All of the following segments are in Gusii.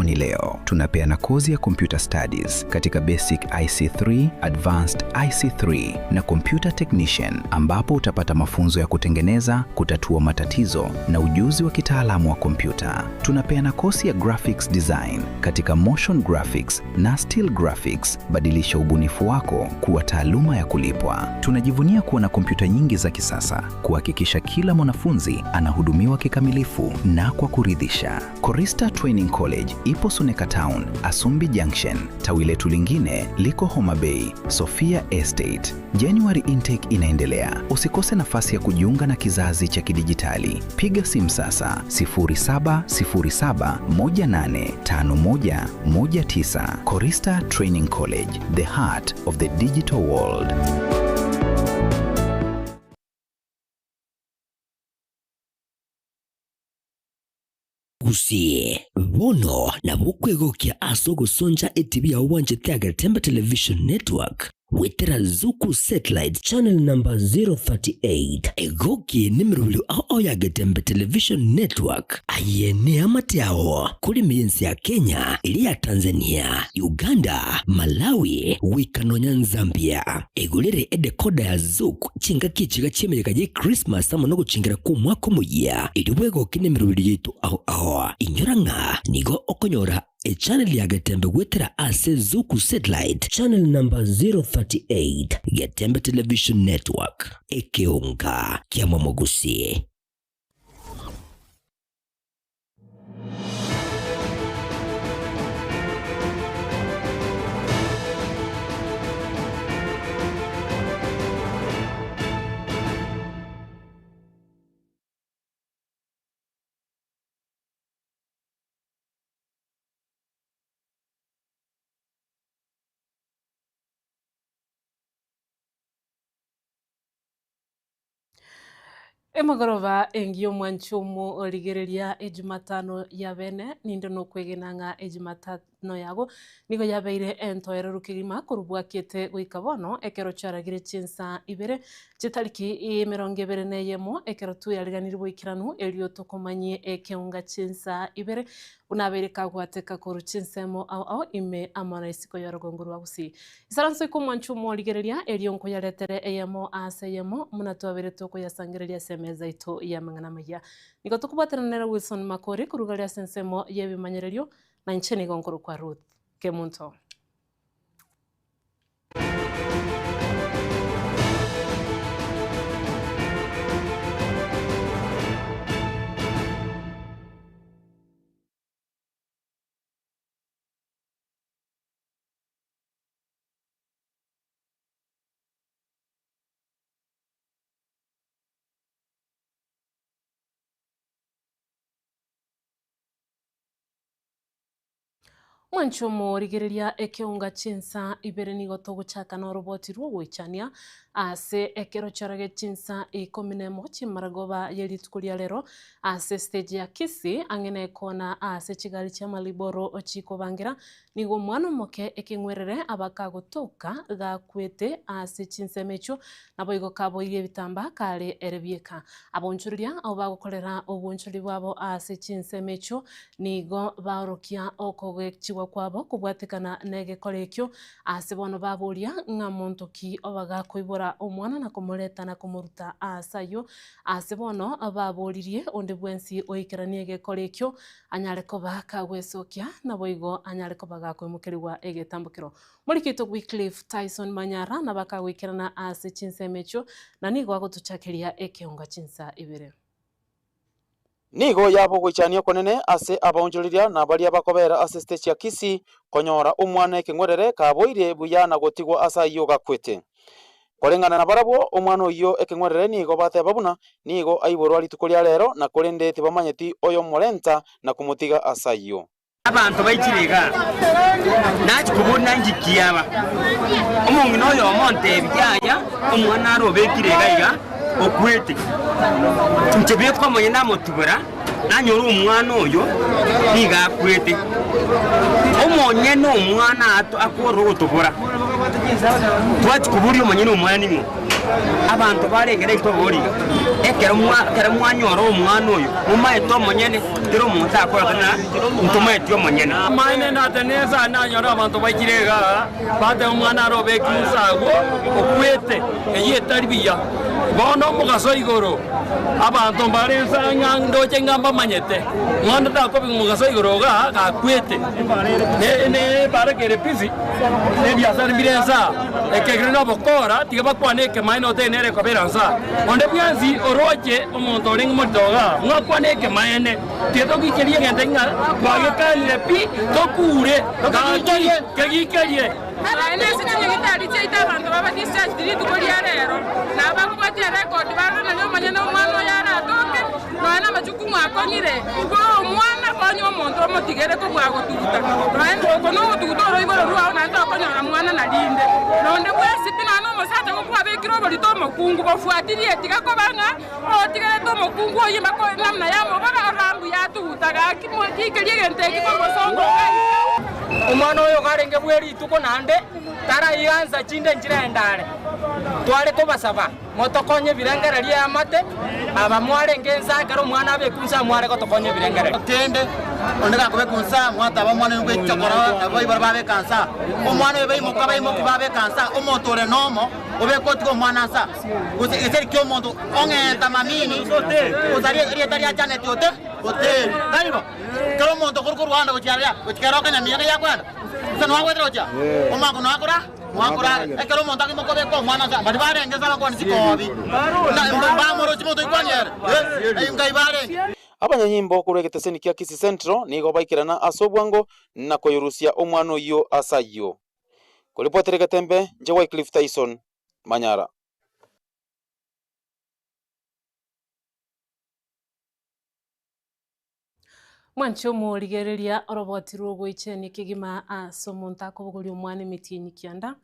mtandaoni leo. Tunapeana kozi ya computer studies katika basic IC3, advanced IC3 na computer technician, ambapo utapata mafunzo ya kutengeneza, kutatua matatizo na ujuzi wa kitaalamu wa kompyuta. Tunapeana kosi ya graphics design katika motion graphics na still graphics. Badilisha ubunifu wako kuwa taaluma ya kulipwa. Tunajivunia kuwa na kompyuta nyingi za kisasa kuhakikisha kila mwanafunzi anahudumiwa kikamilifu na kwa kuridhisha. Korista Training College ipo Suneka Town, Asumbi Junction. Tawi letu lingine liko Homa Bay, Sofia Estate. January intake inaendelea. Usikose nafasi ya kujiunga na kizazi cha kidijitali. Piga simu sasa 0707185119. Korista Training College, the heart of the digital world. Gusii, bono nabo okwegokia ase ogosoncha etibi yao bwanchete ya Getembe Television Network goetera Zuku Satellite Channel number 038. Egoki nemerobio ao ao ya Getembe Television Network. Aye neamate ao kore ime y'ense ya Kenya, eria ya Tanzania, Uganda, Malawi, goika nonya Nzambia. Egorere edekoda ya Zuku chingaki echiga chi'emeyega ye Christmas amo nogochingera kw'omwaka omoyia, erio bwegoke nemeroberi yaito ao ao. Inyora ng'a nigo okonyora echannel ya Getembe goetera ase Zuku Satellite channel number 038, Getembe Television Network, ekeonga kia Momogusi. Emogoroba engiya omwanchi omorigereria ejumatano ya bene, ninde nokwegena ng'a ejumatano yago nigo yabeire entoereru kegima korwa bwakete goika bono ekero chiaragire chinsa ibere chitariki emerongo ebere na eyemo ekero tweyariganirie boikeranu erio tokomanyie ekeunga chinsa ibere Buna abeire kagwateka korwa chinsemo ao ao ime amo na isiko y'orogongo rwa Gusii. Isaranso iko omwancho omorigereria, erio nkoyaretere eyemo ase eyemo, buna twabeire tokoyasangereria ase emeza yaito y'amang'ana amaya. Nigo tokobwaterana nere Wilson Makori korwa igare ase ensemo y'ebimanyererio, na inche nigo nkorokwa Ruth Kemunto. Mwanche omorigereria ekeunga chinsa ibere nigo togochaka noroboti rw'ogoichania ase ekero chiarage chinsa ikomi nemo chimaragoba ye rituko ria rero ase stage ya Kisii ang'e nekona ase chigari chiamaliboro chikobangera nigo omwana omoke ekeng'werere abakagotoka gakwete ase chinsemo echio naboigo kaboirie ebitambaa kare ere bieka. Abonchoreria abwo bagokorera obonchori bwabo ase chinsemo echio Nigo baorokia okogechigwa kwabo kobwatekana negekora ekio, ase bono baboria ng'a monto ki obagakoibora omwana na komoreta na komoruta aase ayio. Ase bono baboririe onde bwensi oikeranie egekora ekio anyare koba kagwesokia, naboigo anyare koba gakoimokerigwa egetambokero. Morikito Wycliffe Tyson Manyara nabakagoikerana ase chinsemo echio, na nigo agotochakeria ekeonga chinsa ibere. Nigo yaba ogoichania okonene ase abaonchoreria na baria bakobera ase stage ya Kisii konyora omwana ekeng'werere kaboire buya na gotigwa ase ayio gakwete. Koreng'ana nabarabwo, omwana oyio ekeng'werere nigo bateba buna nigo aiborwa rituko ria rero na korende tibamanyeti oyomorenta na komotiga ase ayio. Abanto baichire igaa, nachia koboria inki kiaba. Omong'ina oyomo ontebia, Yaya, omwana are obekire iga iga, okwete. Inche beka omonyene namotubora, nanyora omwana oyo nigo akwete. Omonyene omwana ato akorora ogotobora, twachia koboria omonyene omwana ning'o? Abanto barenge naintwe baboria iga, ekero mwa ekero mwanyora omwana oyo, momaete omonyene? Kera omonto akorete ng'a ntomaeti omonyene. Amaene natenene inse nanyore abanto baikire igaa, bateba omwana are obekire inse agwo, okwete, eyio etari buya. Bono omogaso igoro, abanto mbare inse ng'a ndoche ng'a mbamanyete, mwana takobekwa omogaso igoro igaa gakwete. Ne ne ebaraka ere busy, na ebiasara mbire inse aa, ekegiro na obokora, tiga bakwane ekemaene otebe nere ekobera inse aa. Onde bwensi oroche omonto orenge morito igaa, mwakwane ekemaene, tiga togiikerie egento eke ng'a twagekanire pi, tokure, gaki kegikerie. Naende ase chinyagitari chiaito abanto baba discharged rituko ria rero, na abakobwatia erecord barore nari omonyene omwana oyo aratoke, nonya na amachukumu akong'ire, igo omwana konya omonto omotigere kobua gotuguta, nonya oko nogotuguta oroiboro rwao naende tokonyora mwana na rinde. Nonde bwensi pi nonya na omosacha gokwabekire oborito omokungu bofuatirie tiga koba ng'a otigerete omokungu oyio mpaka namna yamoboga orora mbuya atuguta gaki motiikerie egento eki korwa bosongo iga. Omwana oyo karenge bwe rituko naende taraigansa chinde nchirende are. Tware kobasaba motokonye ebirengererio eamate, aba mwarenge inse ekero omwana abekwe inse mware gotokonya ebirengererio. Kende onde gakobekwa inse mwataba omwana oyo bw'echokoro nabo baibora babeka inse omwana oyo baimoka baimoki babeka inse omonto ore nomo obeke otige omwana inse gose gese rikia omonto ong'enta mamini gose aria erieta ria Janet ote oteri tari bo. Kera omonto okorwa korwa ande gochia aria gochia keroka nyamira ng'ai akoenda gose noa goetera gochia omwaka noakora noakora are ekero omonto akimoka obeka omwana ase baria barenge ase abakwani chikobi na mbamorochi monto oikwani ere eh ngai barenge. Abanyanyimbo korwa egeteseni kia Kisii Central nigo baikerana ase obwango na koyorusia omwana oyio ase ayio. Koripotera egetembe, inche Wycliffe Tyson, Manyara. Mwanche omorigereria oroboti rw'ogoichania kegima ase omonto akobogoria omwana emetienyi kianda,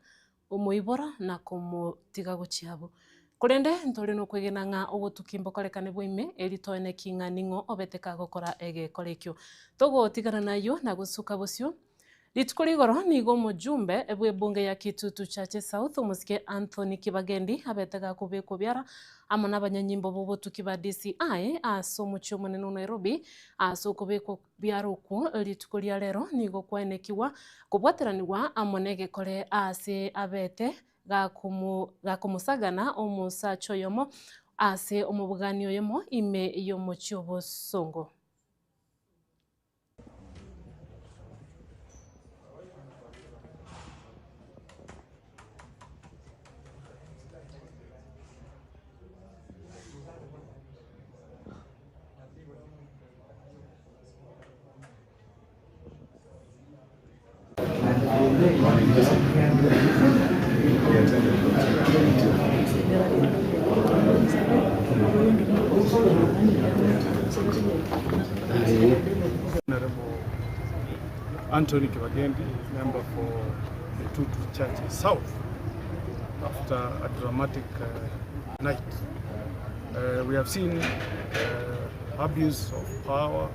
omoibora na komotiga gochia abwo. Korende ntore nokwegena ng'a obotuki mbokorekane bwa ime, erio toene ki ng'a ning'o obete kagokora egekora ekio. Togotigana nayio na gosuka bosio. Rituko rigoro nigo omojumbe bw'ebunge ya Kitutu Chache South omosike Anthony Kibagendi abete gakobekwa biara amo nabanyanyimbo b'obotuki ba DCI ase omochie omonene o Nairobi ase okobekwa biara okwo rituko ria rero nigo kwaenekigwa kobwateranigwa amo negekore ase abete gakomosagana omosacha oyomo ase omobogani oyomo ime y'omochie obosongo. Honorable Anthony Kibagendi, member for Kitutu Chache South, after a dramatic uh, night. Uh, we have seen uh, abuse of power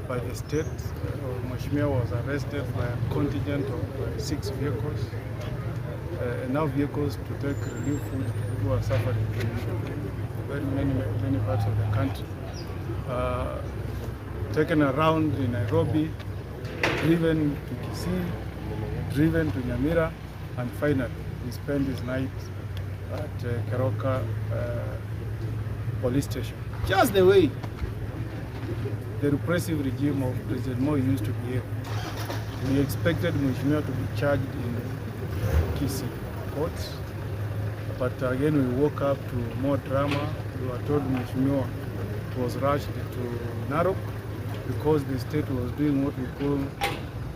by the state. Uh, Mheshimiwa was arrested by a contingent of 6 vehicles, enough vehicles to take relief food to people who are suffering in very many, many parts of the country. Taken around in Nairobi, driven to Kisii, driven to Nyamira, and finally he spent his night at Keroka police station. Just the way the repressive regime of President Moi used to behave. We expected Mheshimiwa to be charged in Kisii courts, but again we woke up to more drama. We were told Mheshimiwa was rushed to Narok because the state was doing what we call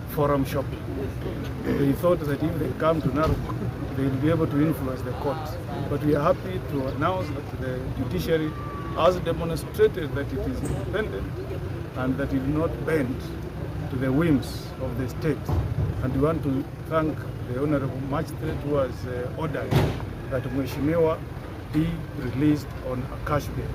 forum shopping. They thought that if they come to Narok, they will be able to influence the court. But we are happy to announce that the judiciary has demonstrated that it is independent and that it will not bend to the whims of the state. And we want to thank the Honorable Magistrate who has ordered that Mheshimiwa be released on a cash bail.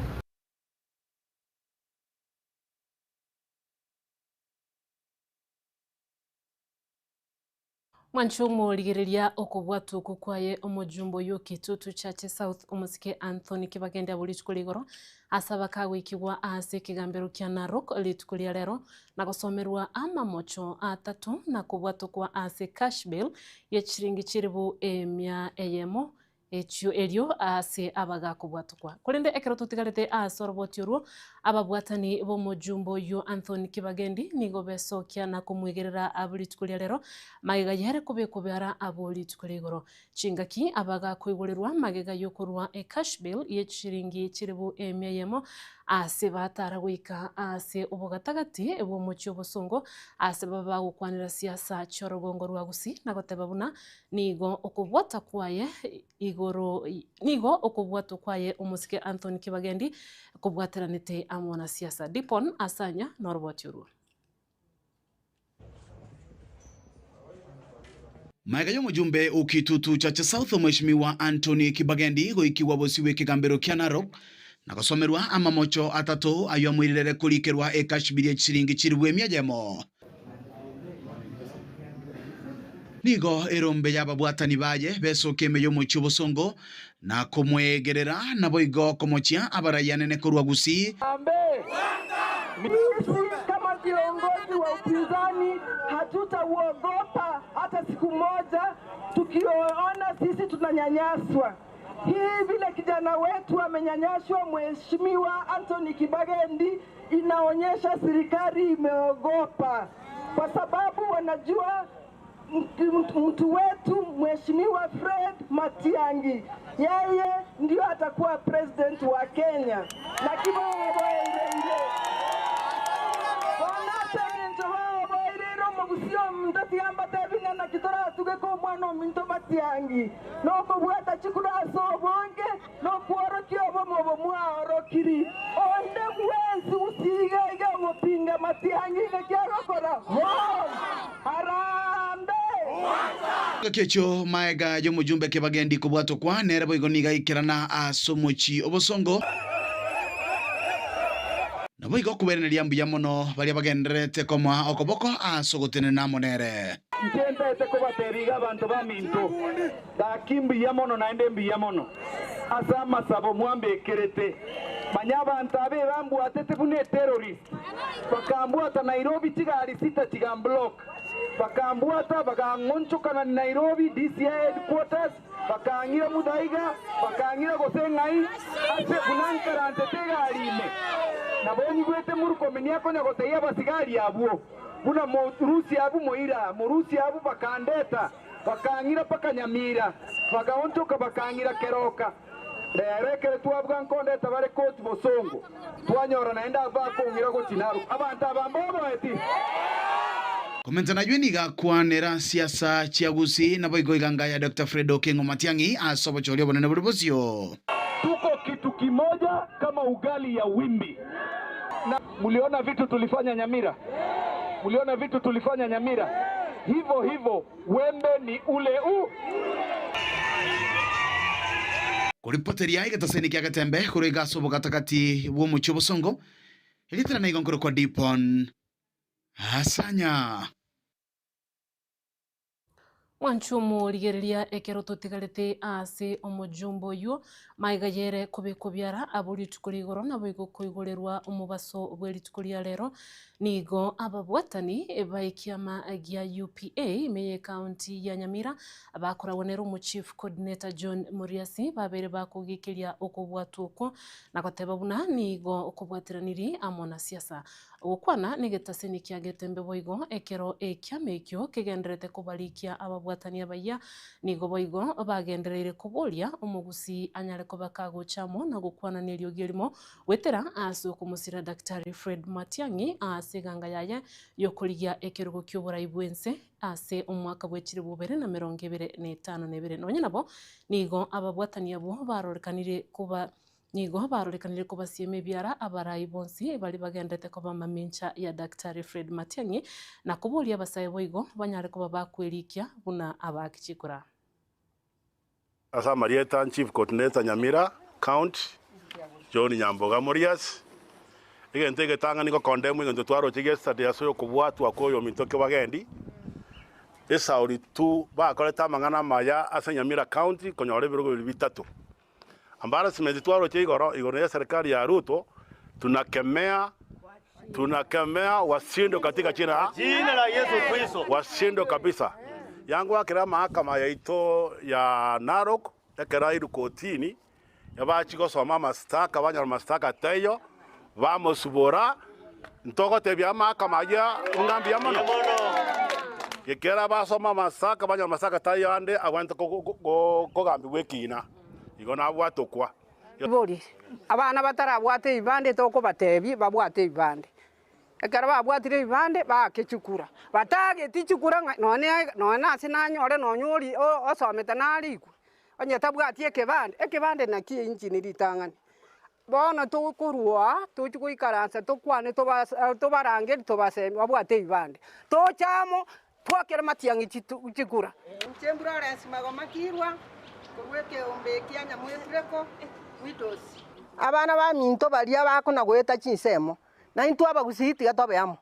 Mwanche omorigereria okobwatwa okwo kwaye omojumbe oyio o Kitutu Chache South omosike Anthony Kibagendi abwo rituko rigoro ase abakagoikigwa ase ekegambero kia Narok rituko ria rero na gosomerwa amamocho atato na kobwatokwa ase cash bail ye chiringi chilibu emia eyemo Echio erio aase abagakobwatokwa. Korende ekero totigarete aase oroboti orwo, ababwatani b'omojumbe oyio Anthony Kibagendi nigo besokia na komwegerera abwo rituko ria rero, magega yere kobekwa biara abwo rituko ria igoro. Chingaki abagakoigorerwa magega y'okorua ecash bail ye chiringi chilibu emia eyemo aase batara goika aase obogatagati bw'omochie obosongo aase babe bagokwanera siasa chi'orogongo rwa Gusii na goteba buna Nigo okobwata kwaye igoro nigo okobwatwa kwaye omosike Anthony Kibagendi kobwateranete amo na siasa. Dipon Asanya noroboti orwo. Magega y'omojumbe o Kitutu Chache South Omweshimiwa Anthony Kibagendi goikigwa bosio bw'ekegambero kia Narok na gosomerwa amamocho atato ayio amoirerere korikerwa ekashbiri ye chisiringi chilifu emia eyemo. Nigo erombe y'ababwatani baye besokia ime y'omochie obosongo, na komwegerera, naboigo komochia abarai anene korwa Gusii. Sisi kama viongozi wa upinzani hatutauogopa hata siku moja, tukiona sisi tunanyanyaswa. Hii vile kijana wetu amenyanyaswa, Mheshimiwa Anthony Kibagendi, inaonyesha serikali imeogopa, kwa sababu wanajua mtu wetu Mheshimiwa Fred Matiang'i yeye ndio atakuwa president wa Kenya. Lakini Matiang'i nokobwata chikura ase obonge nokworokia obomo obo mwaorokiri. Onde bwensi gusii iga iga omopinga Matiang'i naki agokora? Home! Harambee! Engaki echio maega y'omojumbe Kibagendi kobwatokwa nere boigo nigo aikerana ase omochie obosongo. Naboigo kobairaneria mbuya mono baria bagendererete komoa okoboko ase ogotenena amo nere. Inche ntaete kobatebia iga abanto baminto, gaki mbuya mono naende mbuya mono ase amasabo mwambekerete. Manya abanto aba ebambwatete buna eterrorist, bakambwata Nairobi chigari sita chigamblock, bakambwata bagang'onchokana Nairobi DCI headquarters, Bakang'ira Muthaiga, bakang'ira gose ng'ai ase buna nkaransete egari ime. Nabo nyigwete Murkomen akonya gotebia abasigari abwo, buna morusie abwo moira, morusie abwo bakandeta, bakang'ira mpaka Nyamira, bagaonchoka bakang'ira Keroka. Rero ekero twabua nkondeta bare koti bosongo, twanyora naende abwo bakong'ira gochia Narok. Abanto aba mboboeti. Komenta naywe nigo akwanera siasa chia Gusii naboigo iganga ya Doctor Fred Okengo Matiang'i ase obochori obonene bore bosio. Tuko kitu kimoja kama ugali ya wimbi. Na muliona vitu tulifanya Nyamira? Muliona vitu tulifanya Nyamira? Hivo hivo wembe ni ule u. Koripoteria egetaseni kia Getembe korwa iga ase obogatagati bw'omochie obosongo, erieta riane igo nkorokwa Dipon Asanya. Mwanche omorigereria ekero totigarete ase omojumbe oyio, magega yere kobekwa biara abwo rituko rigoro naboigo koigorerwa omobaso bwe rituko ria rero. Nigo ababwatani ba ekiama gia UPA ime ye county ya Nyamira bakoragwa nere omochief coordinator John Muriasi babeire bakogiikeria okobwatwa okwo na goteba buna nigo okobwateraniri amo na siasa. Gokwana negetaseni kia Getembe boigo ekero ekiama ekio kegendererete kobarikia ababwatani abayia, nigo boigo bagendereire koboria omogusii anyare koba kagocha amo na gokwana neriogi erimo goetera ase okomosira Daktari Fred Matiang'i ase eganga yaye yokorigia ekerogo ki'oborai bw'ense ase omwaka bwe chilifu bibere na merongo ebere na etano na ebere. Nonya nabo nigo ababwatani abwo barorekanire koba Nigo barorekanire kobasiema ebiara abarai bonsi baria bagenderete koba mamincha ya Daktari Fred Matiang'i na koboria abasae boigo banyare koba bakwerikia buna abaaki chikura. Ase amarieta Chief Coordinator Nyamira County, John Nyamboga Morias, egento egetang'ani gokondemwa egento twaroche yesterday ase okobwatwa kwa oyominto Kibagendi. Esauri tu bakorete amang'ana amaya ase Nyamira County konyora ebirogo biria bitato. Embarrassment twaroche igoro igoro ya serikali ya Ruto tunakemea tunakemea washindwe katika jina Jina la Yesu Kristo. washindwe kabisa. Yangwakera mahakama yaito ya Narok ekero airwe kotini yabachia gosoma amashtaka banyora amashtaka taiyo bamosubora ntogotebia amahakama ayio ng'a mbuya mono. Ekero basoma amashtaka banyora amashtaka taiyo ande abwenerete kogambigwa ekina igo nabwatokwa. Bori, abana batarabwata ebibande tokobatebia babwate ebibande. Ekero babwatire ebibande baake chikura, batageti chikura ng'a nonye nonye nase nanyore nonye ori osomete narikwe, onye tabwati ekebande, ekebande naki engine ritang'ani. Bono tokorwa tochi goikaransa tokwane tobasa tobarangeri tobasemi babwate ebibande, toche amo twakere matiang'i chitu chikura. Inche Florence Magoma Kirwa, korwa ekeombe ekia Nyamwetureko Widows. Abana baminto baria bakona-goeta chinsemo, na intwe abagusii tiga tobe amo.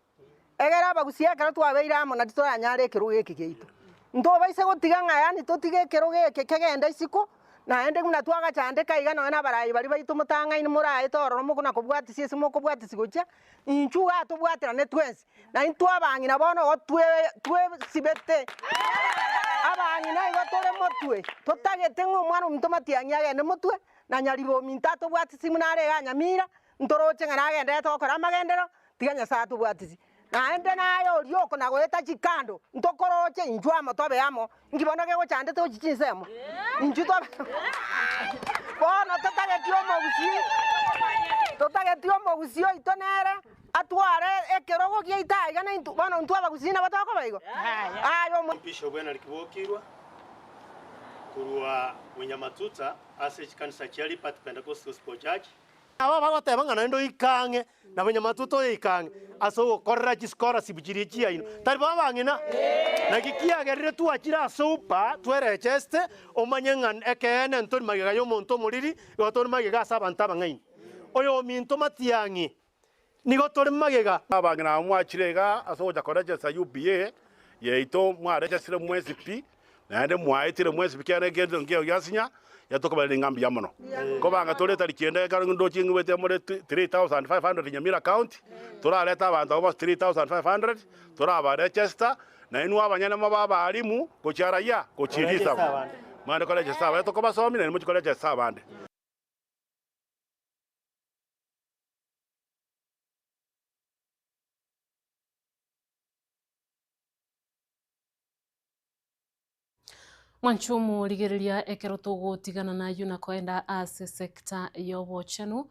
Egere abagusii ekero twabeire amo nari toranyare ekerogo eke giaito. Ntobaise gotiga ng'a yaani totige ekerogo eke kegende isiko, naende buna twagachandeka iga nonya na abarayi baria baito motang'aini moraete ororo mokona kobwatisia ase mokobwatisia gochia, inchuo igaa tobwaterane twensi, na intwe abang'ina bono igo twe twesibete, abang'ina igo tore motwe, totagete ng'a omwana ominto matiang'i agende motwe, na nyaribo ominto atobwatisi buna are igaa Nyamira, ntoroche ng'a nagenderete gokora amagenderero, tiga Nyasae atobwatisi. Naende naye oria okona-goeta chikando, ntokoroche inchuo amo tobe amo, inki bono gegochandete gochia chinsemo? Inchuo tobe Bono totageti omogusii, totageti omogusii oito nere atware ekerogo giaito aiga naintwe, bono intwe abagusii nabo tokoba igo? Aye omo. Bishop Bernard Kibokirwa korwa Bunyamatuta ase chikanisa chia Liberty Pentecostal Gospel Church. Nabo bagoteba ng'a naende oike ang'e, na banyamatuta oyoike ang'e, ase ogokorera chischolarship chiria chiaino. Tari bo abang'ina? Naki kiagerire twachire ase upa tweregeste, omanye ng'a ekeene ntori magega y'omonto omoriri, igo tori magega ase abanto abang'aini. Oyominto matiang'i, nigo tore magega. Abang'ina aba mwachire iga ase ogocha koregesta UPA yaito, mwaregestire mwensi pi, Naende mwaetire mwensi pi kera egento nkeiyo giasinya, yatokobarera ing'a mbuya mono. Kobanga tore etariki ende ekero ndoche ing'wete more 3500 Nyamira County, torarete abanto abwo bonsi 3500, torabaregister, na inwe abanyene mobe abalimu gochia raia, gochia risabu. Mwende koregister abande tokobasomia naende mochie koregister abande. Mwanche omorigereria ekero togotigana nayio na koenda ase sector y'obochenu,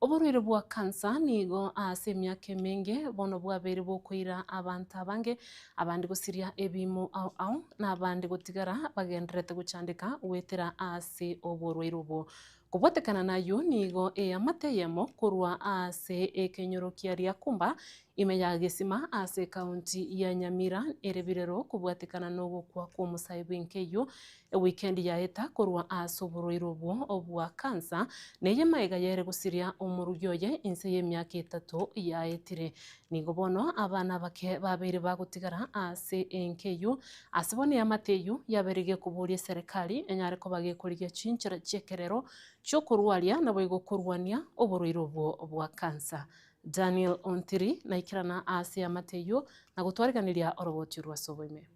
oborwaire bwa cancer nigo ase emiaka emenge bono bwabeire bokoira abanto abange, abande gosiria ebiimo ao ao, na abande gotigara bagendererete gochandeka goetera ase oborwaire obo. Kobwatekana nayio nigo eamate eyemo korwa ase ekenyoro kia Riakumba ime ya Gesima ase ekaunti ya Nyamira ere birero kobwatekana nogokwa kw'omosae bw'enka eyio ewikendi yaeta korwa ase oborwaire obwo bwa kansa neye magega yere gosiria omorugi oye inse y'emiaka etato yaetire. Nigo bono abana abake babeire bagotigara ase enka eyio Ase bono eamate eyio yabeire gekoboria eserekari enyare koba gekorigia chinchera chi'ekerero chi'okorwaria naboigo korwania oborwaire obwo bwa kansa. Daniel Ontiri naikerana ase eamate eyio na gotwariganiria oroboti orwo ase oboime.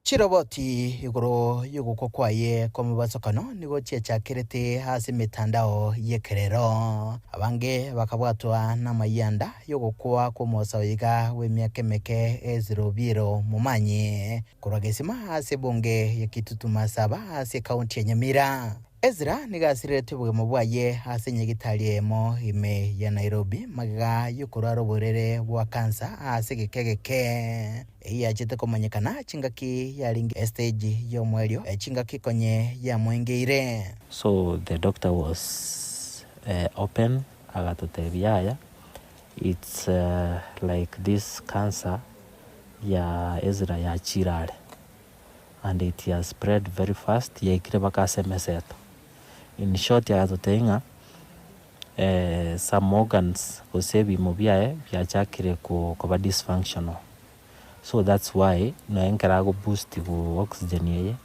Chiroboti igoro y'ogokwa kwaye kw'omobasokano nigo chiachakerete ase emetandao y'ekerero. Abange bakabwatwa namayianda y'ogokwa kw'omosa oiga bw'emiaka emeke Ezra Obiero Momanyi korwa Gesima ase ebunge ya Kitutu Masaba ase ekaunti ya Nyamira. Ezra nigo asirerete obogima bwaye ase enyagitari eyemo ime ya Nairobi magega y'okorwara oborere bwa kansa ase egeka egeke. Eyio yachete komanyekana chingaki yarenge estage y'omoerio chingaki konye yamoengeire. So the doctor was open agatotebia yaya it's like this cancer ya Ezra yachire are and it has spread very fast yaikire mpaka ase emeseto. In short agatotebia ng'a some organs gose ebiimo biaye biachakire koba dysfunctional. So that's why nonya ekero ago boost oxygen eye,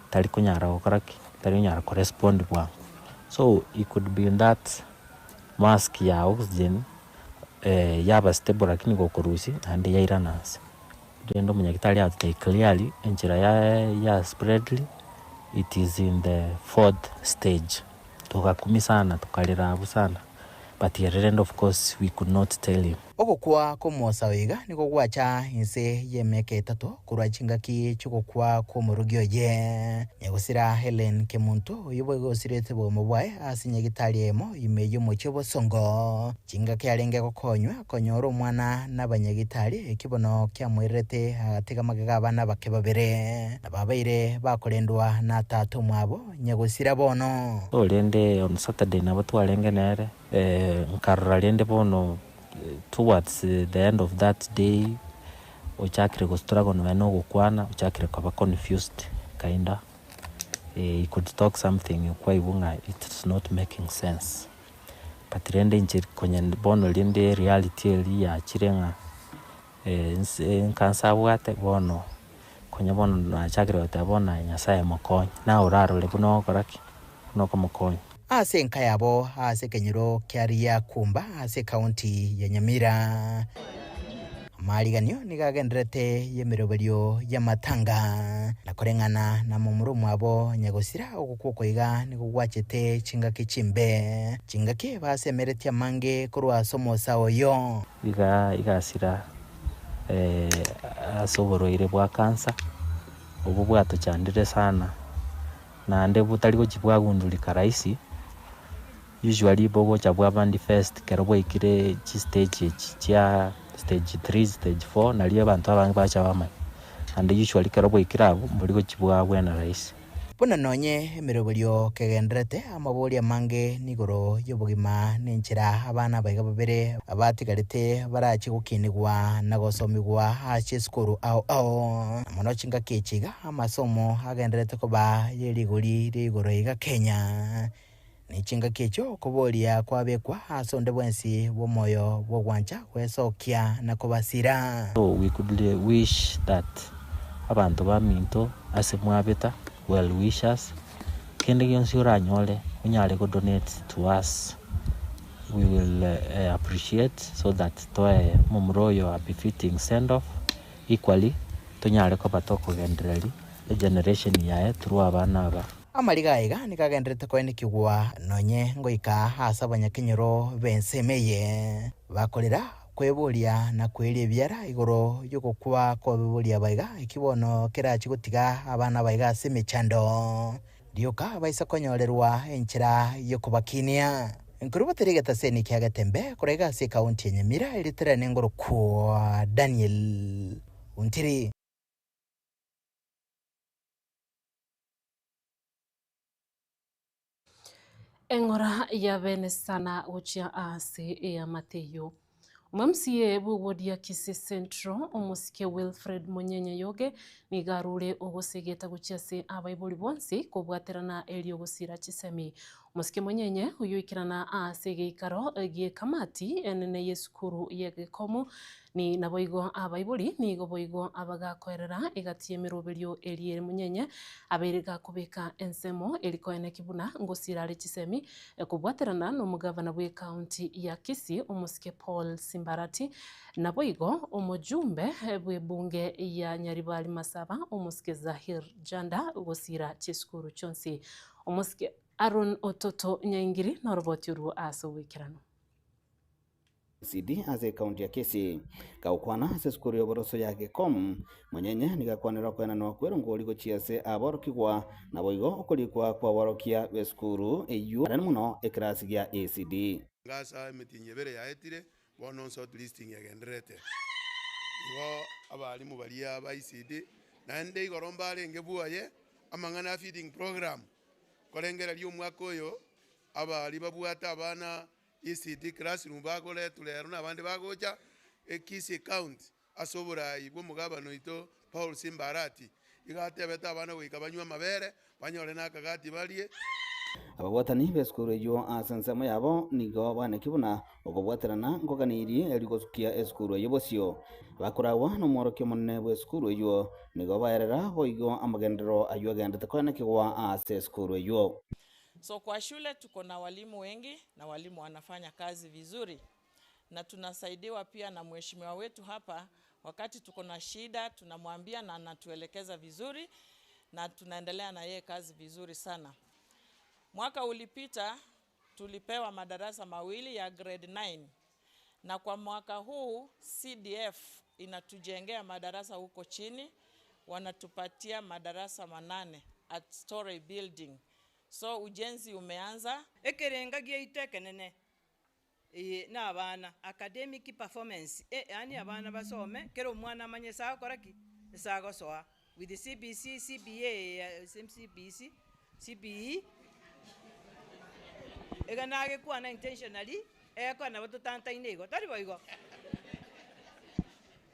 tari konyara gokora ki? Tari konyara ko respond bwango. So he could be in that mask ya oxygen yaba stable lakini gokorusia naende yairana nse. Rende omonyagitari atotebia clearly enchera ya spread it is in the fourth stage. Togakumia sana tokarera abwo sana but ere rende of course we could not tell him. Ogokwa kw'omosa oyo iga nigo gwacha inse y'emiaka etato korwa chingaki chi'ogokwa kw'omorugi oye. Nyagosira Hellen Kemunto, oyio boigo osirete obogima bwaye ase nyagitari eyemo ime y'omochie o Bosongo. Chingaki arenge gokonywa konyora omwana nabanyagitari, ekio bono kiamoirerete agatiga magega abana bake babere, na babeire bakorendwa na tata omwabo nyagosira bono. So rende on Saturday nabo twarenge nere, nkarora rende bono towards the end of that day ochakire go struggle nonya na ogokwana, ochakire koba confused kinda, he could talk something okwaigwa ng'a it's not making sense. But rende inche konya bono rende reality eria yachire ng'a nse abwate bono, konya bono nachakire goteba bono aye Nyasaye mokonye, naye orarore buna ogokora ki? Buna okomokonya. Ase enka yabo ase ekenyoro kia Riakumba ase ekaunti ya Nyamira. Amariganio nigo agendererete y'emeroberio y'amatanga, na koreng'ana na momura omwabo nyagosira ogokwa oko iga nigo gwachete chingaki chimbe, chingaki basemeretie amange korwa ase omosa oyo. Iga igasira ase oborwaire bwa cancer, obwo bwatochandire sana, naende botari gochia bwagundurika rahisi, usually bogocha bwa manifest ekero bwaikire chistage echi chia stage three, stage four, nario abanto abange bacha bamanya. Naende usually ekero bwaikire abwo, mbori gochia bwabwena rahisi. Buna nonye emeroberio kegendererete, amaborio amange nigoro y'obogima nenchera abana abaiga babere batigarete barache gokinigwa na gosomigwa ase esukuru ao ao. Na mono chingaki echi iga amasomo agendererete koba ye rigori ria igoro iga Kenya. Ne chingaki echio okoboria kwabekwa ase onde bwensi bw'omoyo bw'ogwancha gwesokia na kobasira. So we could wish that abanto baminto ase mwabeta, well wishers, kende gionsi oranyore onyare go donate to us, we will appreciate so that toe omomura oyo a befitting send off, equally tonyare koba tokogendereria egeneration yaye through abana aba. Amariga aiga nigo agendererete koenekigwa nonye ngoika ase abanyakenyoro b'ensemo eye, bakorera kweboria na kweria ebiara igoro y'ogokwa kw'abeboria abaiga, eki bono kerachie gotiga abana abaiga ase emechando, rioka baise konyorerwa enchera y'okobakinia. Nkorwa batari egetaseni kia Getembe korwa iga ase ekaunti ya Nyamira, erieta riane ngorokwa Daniel Ontiri. Eng'ora ya bene sana gochia ase eamate eyio. Omomca bw'eward ya Kisii Central, omosike Wilfred Monyenye Yoge, nigo arure ogosegeta gochia ase abaibori bonsi kobwaterana erio gosira chisemi. Omosike Monyenye oyio oikerana ase egeikaro gi'ekamati enene y'esukuru y'egekomo Ni naboigo abaibori nigo boigo abagakoerera egati y'emeroberio eria ere monyenye, abeire gakobeka ensemo eri koeneki buna ngosira are chisemi kobwaterana nomogavana bw'ecounty ya Kisii omosike Paul Simbarati, naboigo omojumbe bw'ebunge ya Nyaribari Masaba omosike Zahir Janda gosira chisukuru chionsi. Omosike Aaron Ototo Nyaingiri noroboti orwo ase oboikeranu. ECD ase ekaunti ya Kisii. Gagokwana ase esukuru y'oboroso ya Gekom, Monyenye nigo akwanera okoenanwa kw'erongori gochia ase aborokigwa, naboigo okorikwa kw'aborokia b'esukuru eyio anene mono ekerasi gia ECD. Ngasa emetienyi ebere yaetire, bono shortlisting egendererete. Igo abalimu baria ba ECD, naende igoro mbarenge bwoye amang'ana a feeding program, korengereria omwaka oyo abari babwate abana ECD classroom bakoretwa rero na abande bagocha Kisii County ase oborai bw'omogabana oito Paul Simba Arati. Igo atebete abana goika banywe amabere, banyore na akagati barie. Ababwatani b'esukuru eyio ase ensemo yabo nigo banekia buna okobwaterana nkoganeirie eri gosukia esukuru eyio bosio. Bakoragwa nomworokia omonene bw'esukuru eyio, nigo baerera boigo amagenderero ayio agendete koenekigwa ase esukuru eyio. So kwa shule tuko na walimu wengi na walimu wanafanya kazi vizuri na tunasaidiwa pia na mheshimiwa wetu hapa. Wakati tuko na shida tunamwambia na anatuelekeza vizuri na tunaendelea na yeye kazi vizuri sana. Mwaka ulipita tulipewa madarasa mawili ya grade 9 na kwa mwaka huu CDF inatujengea madarasa huko chini, wanatupatia madarasa manane at story building. So ujenzi umeanza. Ekerenga giaito ekenene eye na abana, academic performance, yaani abana basome, kera omwana amanye ase agokora ki? Ase agosoa with CBC, CBA, same CBC, CBE, iga nagekwana intentionally, egekora nabo totantaine igo, tari boigo?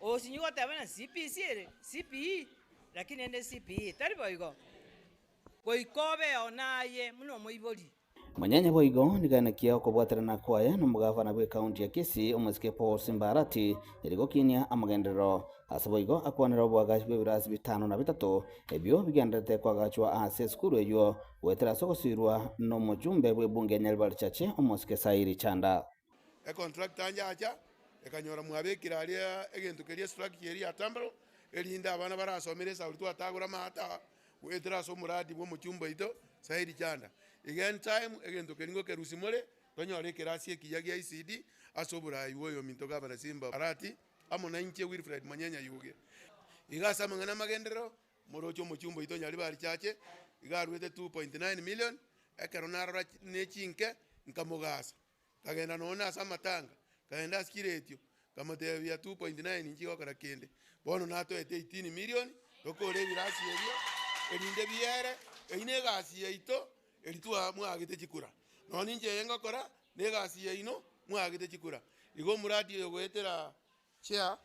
Osinyi goteba ng'a CBC ere, CBE, lakini ende CBE, tari boigo? Goika obeo naye buna omoibori. Monyene boigo niganekia okobwaterana kwaye nomogavana bw'ecounty ya Kisii omosike Paul Simba Arati eri gokinia amagenderero. Ase boigo akwanera oboagachi bw'ebirasi bitano na bitato ebio bigendererete koagachwa ase esukuru eyio goetera ase ogosirwa nomochumbe bw'ebunge ya Nyaribari Chache omosike Sairi Chanda. Econtractor nyacha ekanyora mwabekire aria egento keria estructure eria ya tambaru erinde abana barasomere esauri twatagora amaata Goetera ase omoradi bw'omochumba oito Saidi Chanda, iga entime egento keria ngokerusia more, tonyore ekerasi ekiya gia ECD ase oboraai bw'oyominto Gavana Simba Arati amo nainche Wilfred Manyenya Yuge. Iga ase amang'ana amagenderero, moroche omochumba oito Nyaribari Chache iga aruete 2.9 million, ekero narora ne chinke nkamogasa, nkagenda nonya ase amatanga, nkagenda ase chiretio, Nkamotebia, 2.9 inche gokora kende, bono natoete 18 million tokore ebirasi ebio erinde biere, eyio na egasi yaito eri twa mwaagete chikura. Nonya ninche eye ngokora na egasi yaino mwaagete chikura. Igo omoradi oyo goetera chair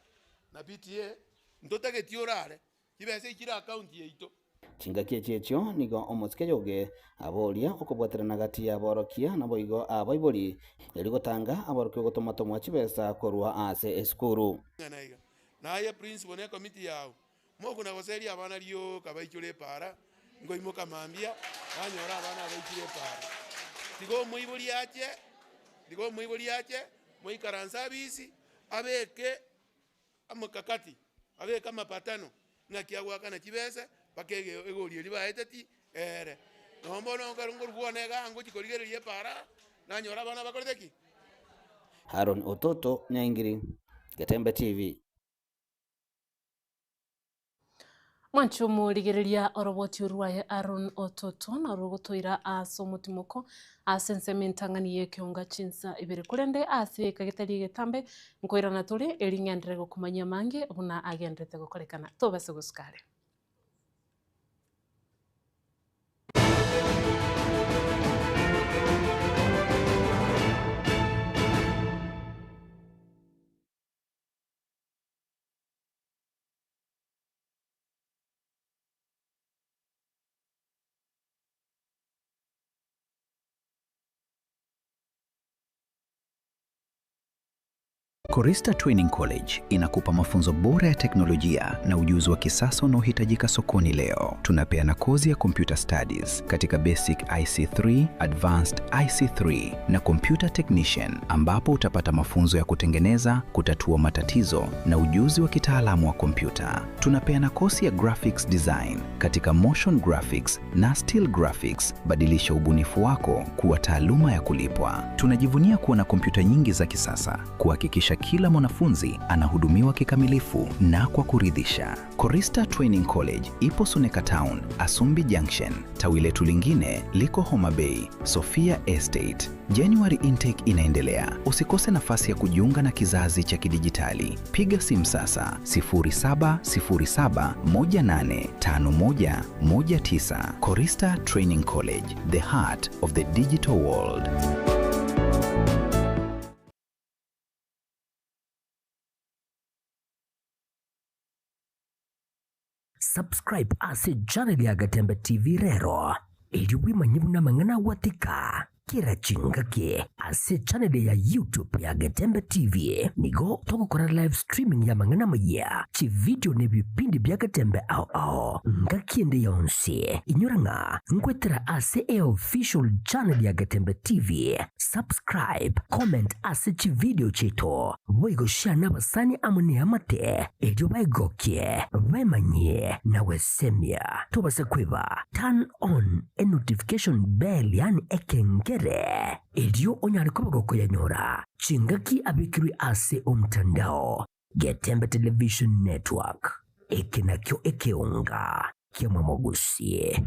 na PTA ntotageti orare Chibesa echi chire account yaito. Chingaki echi echio nigo omosike Yoge aboria okobwaterana gati y'aborokia naboigo abaibori, erio gotanga aborokia ogotomatomwa chibesa korwa ase esukuru. Ing'ana iga, Naye principal ne ekomiti yao, mokona goseria abana rioka baichore epaara, nkoimoka mambia, nanyora abana abaichire epaara. Tiga omoibori ache, tiga omoibori ache, moikaranse abisi, abeke Amokakati, abeke amapatano, ng'aki agoakana chibesa mpaka egori eria baeteti eere. Nonya bono ekero nkorwa bwane igaa ngochia korigereria epaara, nanyora abana bakorete ki? Haron Ototo Nyaingiri, Getembe TV. Mwanche omorigereria oroboti rwaye Aaron Ototo narwo rogotoira ase omotimoko ase ensemo entang'ani y'ekeonga chinsa ibere korende ase egeka getari egetambe nkoirana tore eri ng'enderere gokomanyia amange buna agenderete gokorekana tobase gosuka are. Korista Training College inakupa mafunzo bora ya teknolojia na ujuzi wa kisasa unaohitajika sokoni leo. Tunapeana kozi ya Computer Studies katika Basic IC3, Advanced IC3 na Computer Technician ambapo utapata mafunzo ya kutengeneza, kutatua matatizo na ujuzi wa kitaalamu wa kompyuta. Tunapeana kosi ya Graphics Design katika Motion Graphics na Still Graphics. Badilisha ubunifu wako kuwa taaluma ya kulipwa. Tunajivunia kuwa na kompyuta nyingi za kisasa kuhakikisha kila mwanafunzi anahudumiwa kikamilifu na kwa kuridhisha. Korista Training College ipo Suneka Town, Asumbi Junction. Tawi letu lingine liko Homa Bay, Sofia Estate. January intake inaendelea. Usikose nafasi ya kujiunga na kizazi cha kidijitali. Piga simu sasa 0707185119. Korista Training College, the heart of the digital world. Subscribe ase channel ya Gatembe TV rero erio bwemanye buna amang'ana agwatika. Kera chingaki ase echaneli ya YouTube ya Getembe TV nigo togokora live streaming y'amang'ana amayia, chividio na ebipindi bia Getembe ao ao ngaki ende yonsi. Inyora ng'a nkwetera ase eofficial channel ya Getembe TV. Subscribe, comment ase chividio chiaito, boigo share nabasani amo neamate erio baegokie, baemanyie na gwesemia. Tobasa kweba turn on enotification bell yaani ekengere, erio onyare koba gokoyanyora chingaki abekirwe ase omtandao. Getembe Television Network, eke nakio ekeonga ki'omomogusi.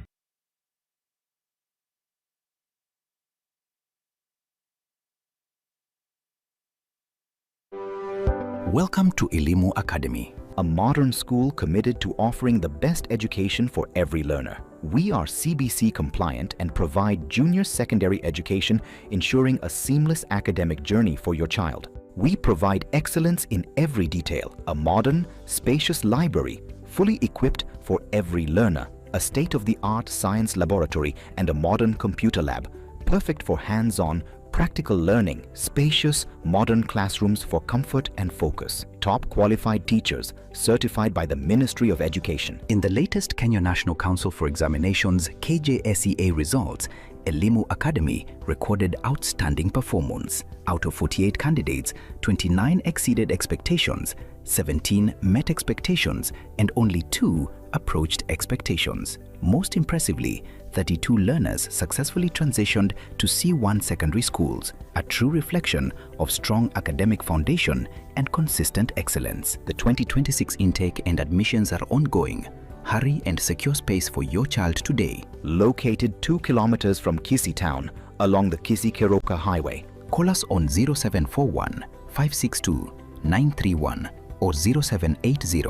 Welcome to Elimu Academy, a modern school committed to offering the best education for every learner. We are CBC compliant and provide junior secondary education, ensuring a seamless academic journey for your child. We provide excellence in every detail a modern, spacious library, fully equipped for every learner, a state of the art science laboratory, and a modern computer lab, perfect for hands on, practical learning, spacious, modern classrooms for comfort and focus, top qualified teachers certified by the Ministry of Education. In the latest Kenya National Council for Examinations KJSEA results, Elimu Academy recorded outstanding performance. Out of 48 candidates, 29 exceeded expectations, 17 met expectations, and only 2 approached expectations. Most impressively, 32 learners successfully transitioned to C1 secondary schools, a true reflection of strong academic foundation and consistent excellence. The 2026 intake and admissions are ongoing. Hurry and secure space for your child today. Located 2 kilometers from Kisii town along the Kisii Keroka Highway. Call us on 0741 562 931 or 0780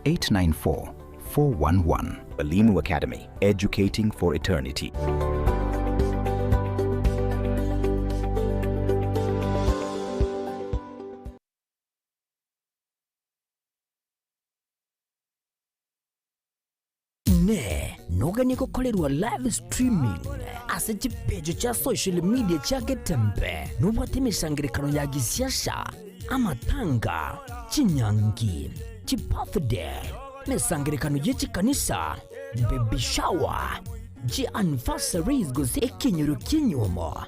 894 411. Elimu Academy, educating for eternity. Ne noganie gokorerwa live streaming ase chipeji chia social media chia Getembe nobwate emesangerekano ya gisiasa, amatanga, chinyangi, chibirthday, emesangerekano ye chikanisa, baby shower, chianniversaries gose ekenyoro ki'enyuomo,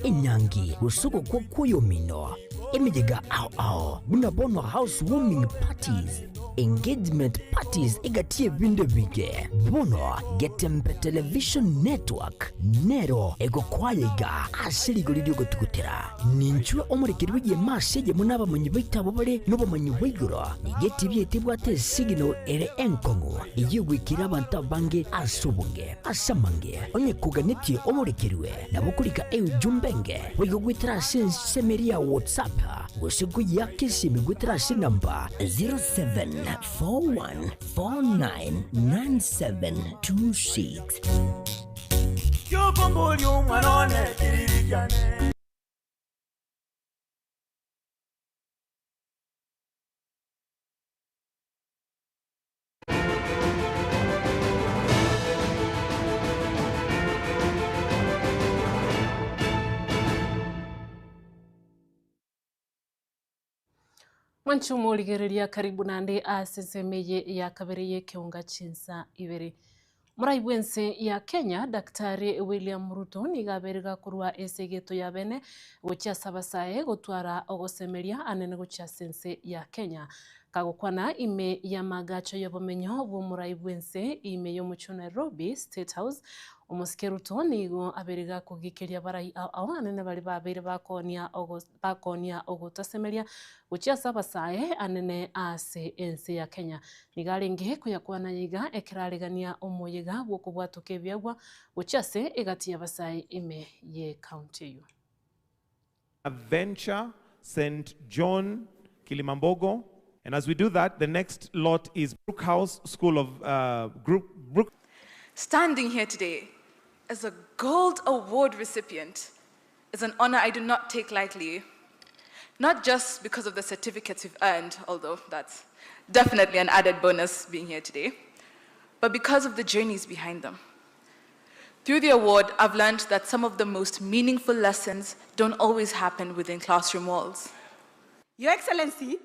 enyangi gose ogokwa kw'oyomino, emeyega ao ao buna bono house warming parties, engagement parties egati y'ebinto ebinge. Bono Getembe Television Network nero egokwaya iga ase rigori ri'ogotugutera. Ninchwe omorekeri bw'egeema ase eyemo nabamanyi baito abwo bare nobomanyi bwa igoro. Nigo etibi yaito ebwate esignal ere enkong'u eyio egoikera abanto abange ase obonge. Ase amange, onye koganetie omorekerwe, nabo okorika eujumbe enge boigo goetera ase ensemo eria ya WhatsApp gose koyiaka esimi goetera ase enamba 0741499726. Giokomboria omwana one kiriri kiane. Mwanche omorigereria karibu naende ase ensemo eye ya kabere y'ekeonga chinsa ibere. Morai bw'ense ya Kenya, Daktari William Ruto nigo abeire gakorwa ase egeto ya bene gochia ase abasae gotwara ogosemeria anene gochia ase ense ya Kenya. Kagokwana ime y'amagacho y'obomenyo bw'omorai bw'ense ime y'omochie o Nairobi, State House, Omosike Ruto nigo abeire gakogikeria abarai ao ao anene baria babeire bakoonia bakoonia ogotasemeria gochia ase abasae anene ase ense ya Kenya. Nigo arenge koyakwana iga ekero aregania omoyega bw'okobwatoka ebiagwa gochia ase egati y'abasae ime y'ecounty eyio. Adventure St. John Kilimambogo. And as we do that, the next lot is Brookhouse School of uh, Group, Brook. Standing here today as a Gold Award recipient is an honor I do not take lightly. Not just because of the certificates we've earned, although that's definitely an added bonus being here today, but because of the journeys behind them. Through the award, I've learned that some of the most meaningful lessons don't always happen within classroom walls. Your Excellency,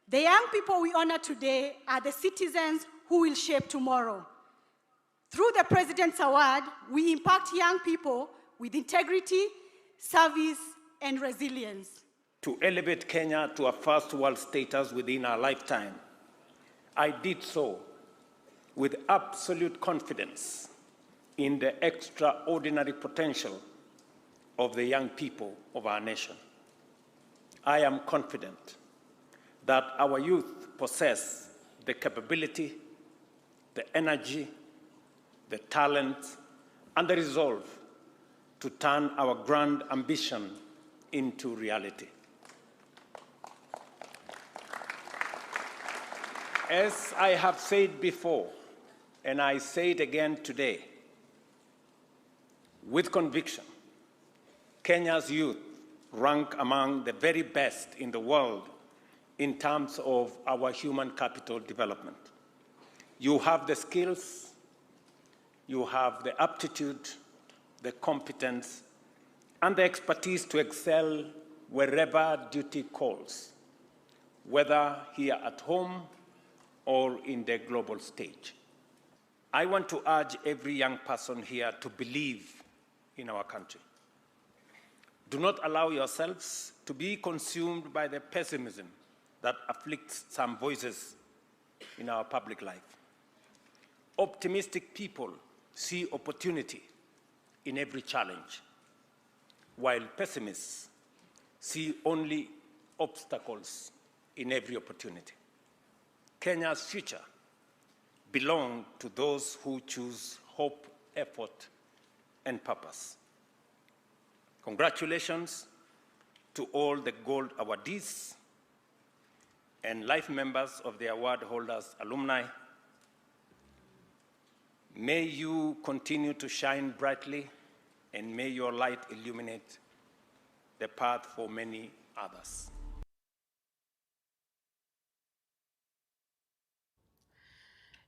the young people we honor today are the citizens who will shape tomorrow. Through the President's Award, we impact young people with integrity, service, and resilience. To elevate Kenya to a first world status within our lifetime. I did so with absolute confidence in the extraordinary potential of the young people of our nation. I am confident that our youth possess the capability, the energy, the talent, and the resolve to turn our grand ambition into reality. As I have said before, and I say it again today, with conviction, Kenya's youth rank among the very best in the world in terms of our human capital development. You have the skills, you have the aptitude, the competence, and the expertise to excel wherever duty calls, whether here at home or in the global stage. I want to urge every young person here to believe in our country. Do not allow yourselves to be consumed by the pessimism that afflicts some voices in our public life. Optimistic people see opportunity in every challenge, while pessimists see only obstacles in every opportunity. Kenya's future belongs to those who choose hope, effort, and purpose. Congratulations to all the gold awardees and life members of the award holders alumni. May you continue to shine brightly and may your light illuminate the path for many others.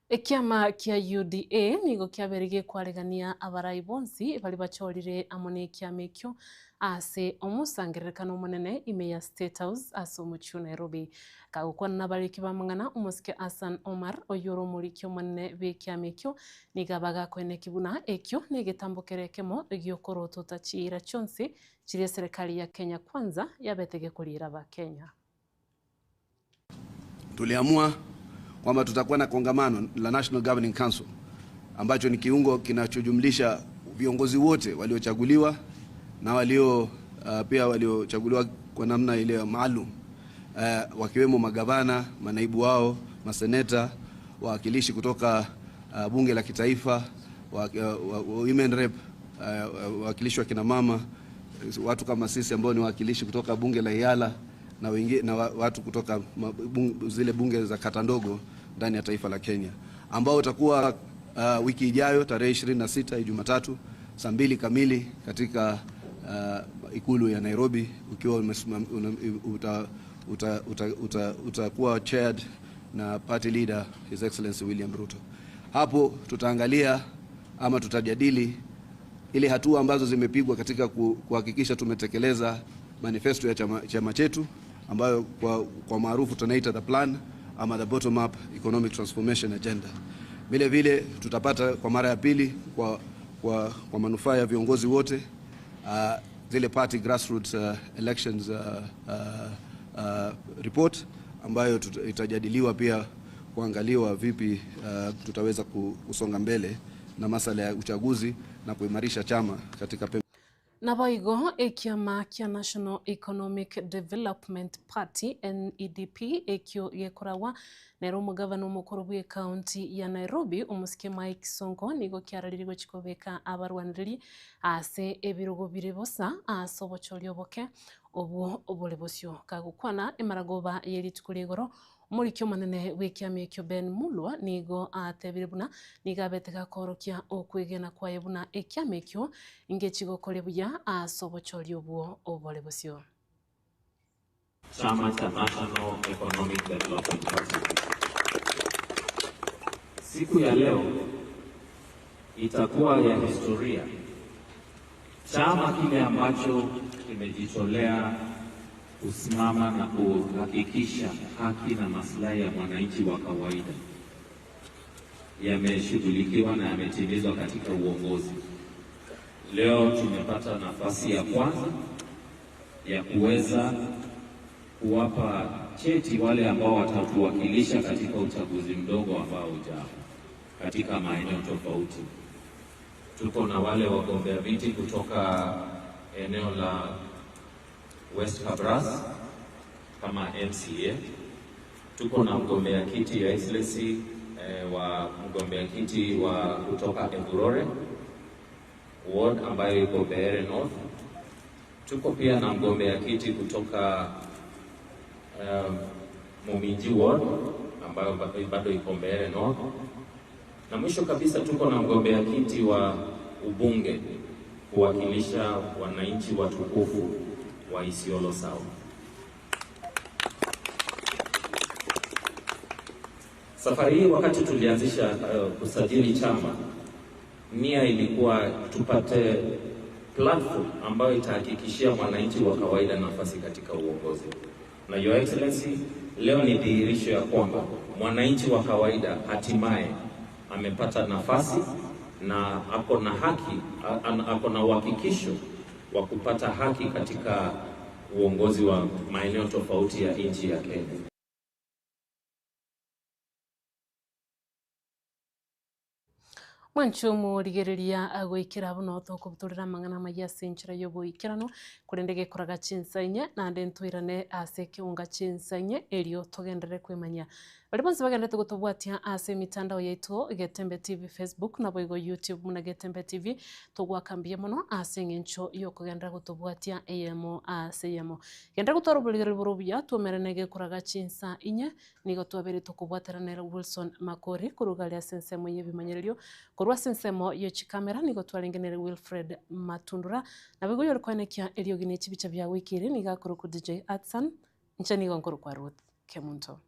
Ekiama kia UDA nigo kiabeire gekwaregania abarai bonsi baria bachorire amo nekiama ekio ase omosangererekano omonene ime ya State House ase omochie o Nairobi. Kagokwana nabariki b'amang'ana, omosike Hassan Omar oyio ore omoriki omonene bw'ekiama ekio nigo abagakoeneki buna ekio negetambo kere ekemo gi'okorotota chiira chionsi chiria eserekari ya Kenya Kwanza yabete gekoriera abakenya. Tuliamua kwamba tutakuwa na kongamano la National Governing Council ambacho ni kiungo kinachojumlisha viongozi wote waliochaguliwa na walio pia waliochaguliwa kwa namna ile maalum wakiwemo magavana, manaibu wao, maseneta, wawakilishi kutoka bunge la kitaifa, women rep, wawakilishi wa kina mama, watu kama sisi ambao ni wawakilishi kutoka bunge la Iala na wengine na watu kutoka zile bunge za kata ndogo ndani ya taifa la Kenya, ambao utakuwa wiki ijayo tarehe 26 Jumatatu saa 2 kamili katika ikulu ya Nairobi, ukiwa utakuwa chaired na party leader His Excellency William Ruto. Hapo tutaangalia ama tutajadili ile hatua ambazo zimepigwa katika kuhakikisha tumetekeleza manifesto ya chama chetu ambayo kwa maarufu tunaita the plan ama the bottom up economic transformation agenda. Vile vile tutapata kwa mara ya pili kwa manufaa ya viongozi wote zile party grassroots elections report ambayo itajadiliwa pia kuangaliwa vipi tutaweza kusonga mbele na masala ya uchaguzi na kuimarisha chama katika pembe. Naboigo ekiama kia National Economic Development Party NEDP ekio gekoragwa nero omogavana omokoro bwe county ya Nairobi omosike Mike Sonko nigo kiararirie chikobeka abarwaniriri ase ebirogo bire bosa ase obochori oboke obwo obore bosio kagokwana emaragoba ye rituko ria igoro omoriki omonene bw'ekiama ekio Ben Mulwa nigo atebire buna nigo abete gakorokia okwegena kwaye buna ekiama ekio ingechigokoria buya ase obochori obwo obore bosio. Chama cha National Economic Development Party. Siku ya leo Itakuwa ya historia. Chama kile ambacho kimejitolea kusimama na kuhakikisha haki na maslahi ya mwananchi wa kawaida yameshughulikiwa na yametimizwa katika uongozi. Leo tumepata nafasi ya kwanza ya kuweza kuwapa cheti wale ambao watatuwakilisha katika uchaguzi mdogo ambao ujao katika maeneo tofauti. Tuko na wale wagombea viti kutoka eneo la West Kabras kama MCA. Tuko na mgombea kiti ya Excellency eh, wa mgombea kiti wa kutoka Evurore ward ambayo iko Beere North. Tuko pia na mgombea kiti kutoka Muminji ward ambayo bado iko Mbeere North, na mwisho kabisa tuko na mgombea kiti wa ubunge kuwakilisha wananchi watukufu wa Isiolo South. Safari hii wakati tulianzisha kusajili chama, nia ilikuwa tupate platform ambayo itahakikishia mwananchi wa kawaida nafasi katika uongozi. Na Your Excellency, leo ni dhihirisho ya kwamba mwananchi wa kawaida hatimaye amepata nafasi na ako na haki, ako na uhakikisho wa kupata haki katika uongozi wa maeneo tofauti ya nchi ya Kenya. Mwancho omorigereria agoikera buna otokobutorera amang'ana amaya ase enchera ya oboikeranu, korende gekoraga chinsa inye, naende ntoirane ase ekeunga chinsa inye erio togenderere kwemanya. Baria bonsi bagenderete gotobwatia ase emitandao yaito Getembe TV Facebook naboigo YouTube buna Getembe TV, togoaka mbuya mono ase eng'encho ya okogenderera gotobwatia eyemo ase eyemo. Genderera gotwara oborigereria bore obuya, twomerane gekoraga chinsa inye, Nigo twabeire tokobwatera nere Wilson Makori korwa gare ase ensemo y'ebimanyererio. Korwa ase ensemo ye chikamera nigo twarenge nere Wilfred Matundura. Naboigo oyore koenekia eriogi ne chibicha bia wiki ere nigo akorokwa DJ Atsan. Inche nigo nkorokwa Ruth Kemunto.